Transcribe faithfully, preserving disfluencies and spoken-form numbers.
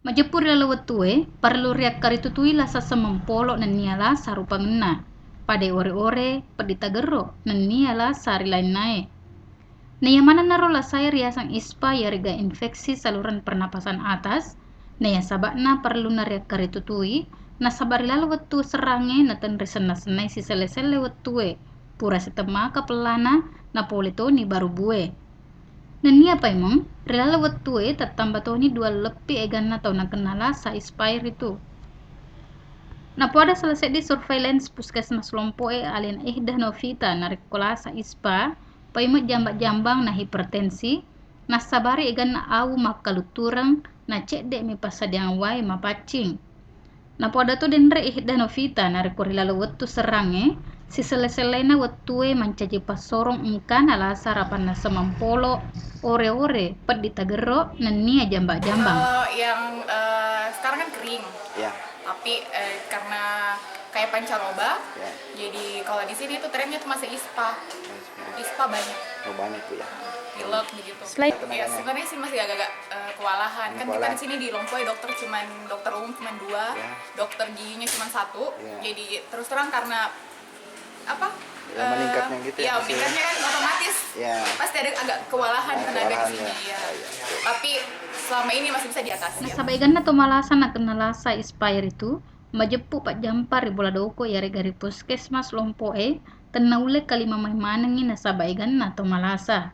Majeppu ri laleng wettue, parellu riakkaritutui lasa semmeng polo nennia lasa rupangenna, pada ore-ore, peddi tagerro, nennia lasa ri lainnae. Naiya manennaro lasae riaseng ispa iyarega infeksi saluran pernapasan atas, naiya saba'na parellunna riakkaritutui, nasaba ri laleng wettu serrangnge natenri senna-sennai siselle-selle wettue, pura sitemmaka pellana, napole toni barubue. Nennia paimeng, ri laleng wettue tattamba toni dua leppi eganna tau nakenna lasa ispa ritu. Napoada sala seddi surveillance puskesmas Lompoe alena Ihdah Novita narekko lasa ispa, paimeng jamba-jambang na hipertensi, nassabari eganna awu makkaluttureng, na cedde'mi passadiang wae mapaccing. Napoada to denre Ihdah Novita narekko ri laleng wettu serrangnge, siselle-selleina wettue mancaji passorong engkana lasa rapanna semmeng polo, ore-ore, peddi tagerro, nennia jamba-jambang. Kalau yang, eh, sekarang kan kering. Ya. Tapi, eh, karena kayak pancaroba, ya, jadi kalau di sini tuh trennya tuh masih ispa. Masih ispa. Ispa banyak. Oh, banyak, Bu, ya. Pilek begitu. Selain ya, sebenarnya sih masih agak-agak, eh, kewalahan. Kan kita di sini di Lompoe dokter cuman, dokter umum cuman dua, ya, dokter giginya cuman satu. Ya. Jadi terus terang karena apa? Ya, eh, meningkatnya gitu ya, ya, masih meningkatnya kan otomatis. Ya. Pasti ada agak kewalahan. Ada tenaga di kewalahan, sini, ya. Ya. Ya, ya. Tapi selama ini masih bisa diatasi. Nasaba eganna to malasa nakenna lasa ispa ritu, majeppu pajjampa ri bola doko iyarega ri puskesmas Lompoe, tennaulle kalima mai manengngi nasaba eganna to malasa.